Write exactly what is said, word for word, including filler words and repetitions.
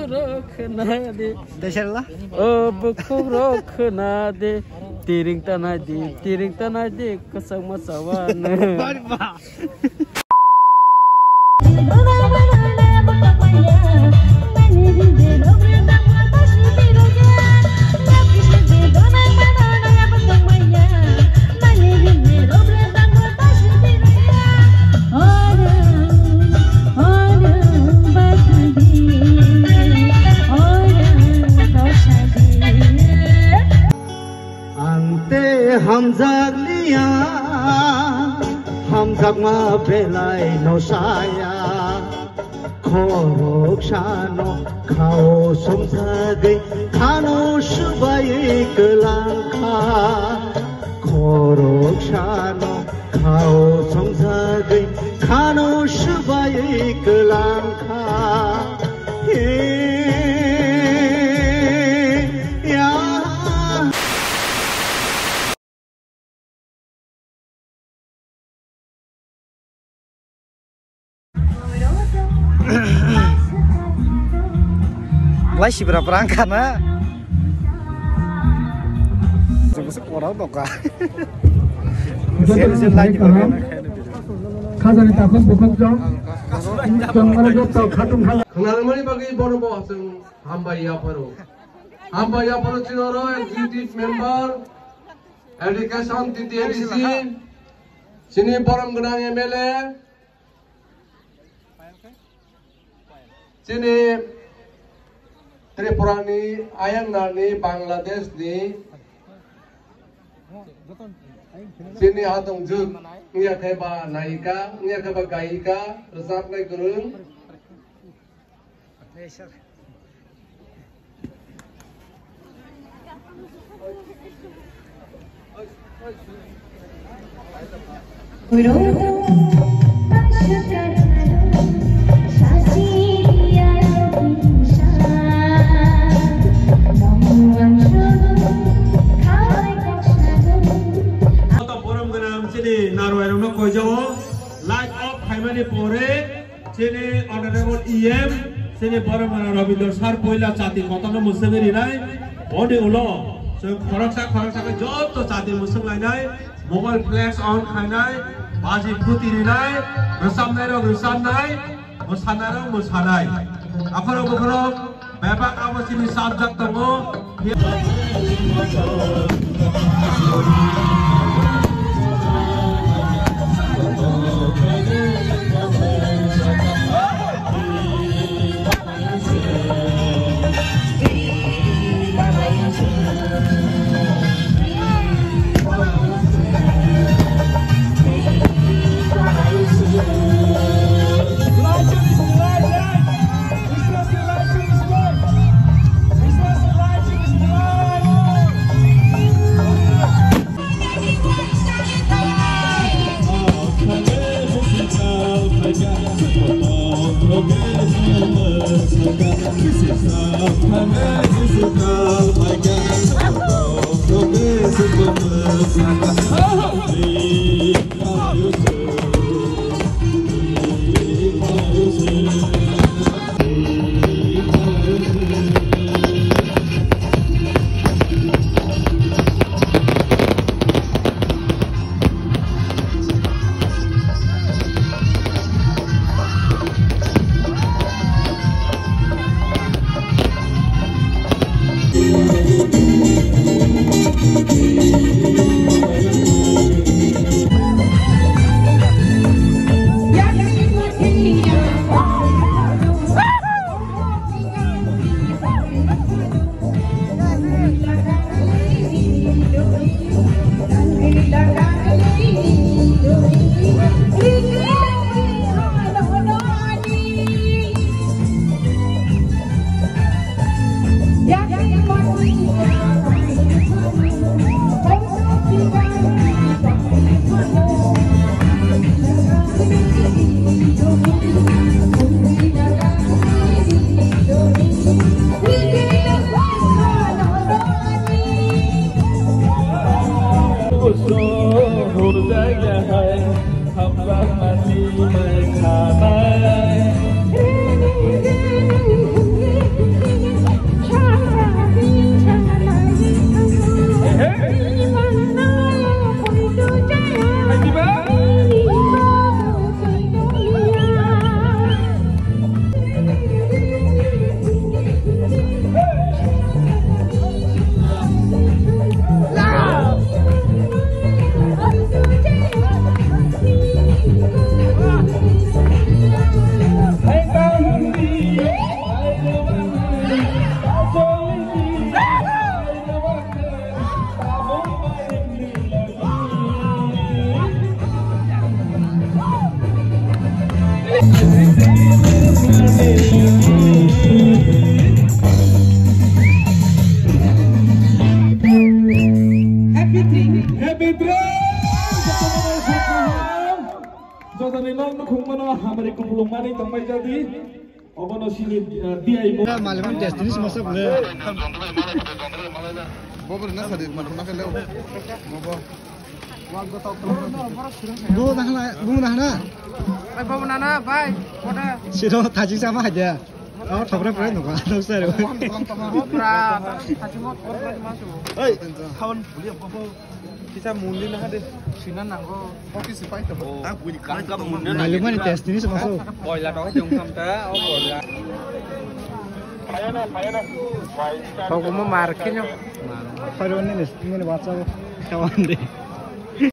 Rok khna di. Teserla? O bukhuk rok khna di. Tiring tanai di, tiring tanai di, kwchangma chawa no. Ang tei hamjakliya, hamjakma belai no saya. Khoroksano khao somjagwi khano swbaiwi kwlangkha. Khoroksano khao somjagwi khano swbaiwi kwlangkha. He, ya. Lai sibra brang khana. Jogose korang doka. Khajani takhuk bukhuk jong. Jong mara jotto khatung khala. Khwnarmani bagwi bono bo chwng hambai yapharo. Hambai yapharo chini oro executive member, education, T T A D C, chini borom gwnang M L A, chini Tripura ni, Ayangnal ni, Bangladesh ni, chini hatong juk, wngya khe ba nayika, wngya khe ba gayika, rwchapnai kwrwng. Borom gwnang chini narwai rokno koijao, light off khaimani pore, chini Honorable E M, chini Boromara Rabindra Sir poila chati kotorno mwswngwi rinai, boni ulo chwng khoroksa khoroksa khe joto chati mwswng lainai, mobile flex on khainai, baji phuti rinai, rwchapnairok rwchapnai, mwsanairok mwsanai. Akhorok bokhorok bebak abo chini subject tongo. Happy birthday! Jotoni nok nukhung mano hamari kupulung mani tongbai jadi. Obono sini, eh, D I mo. Maliman destination masuk le. Bobo na sadi, mano na kalo. Bobo. Bu dahna, bu dahna. Bai, bobo nana, bai. Koda. Siro thachi sama aja. Oh, thokra pura nuka, thok sir. Pura, thachi mo, pura, pura, pura. Hey, kawan, boleh apa? Kita mundi na hade. Sina nanggo. Kopi sipai to. Maliman destination masuk. Boila to jong samta, oh boila. Kau kuma markin yo. Pharo ni ni ni WhatsApp. Kawan de.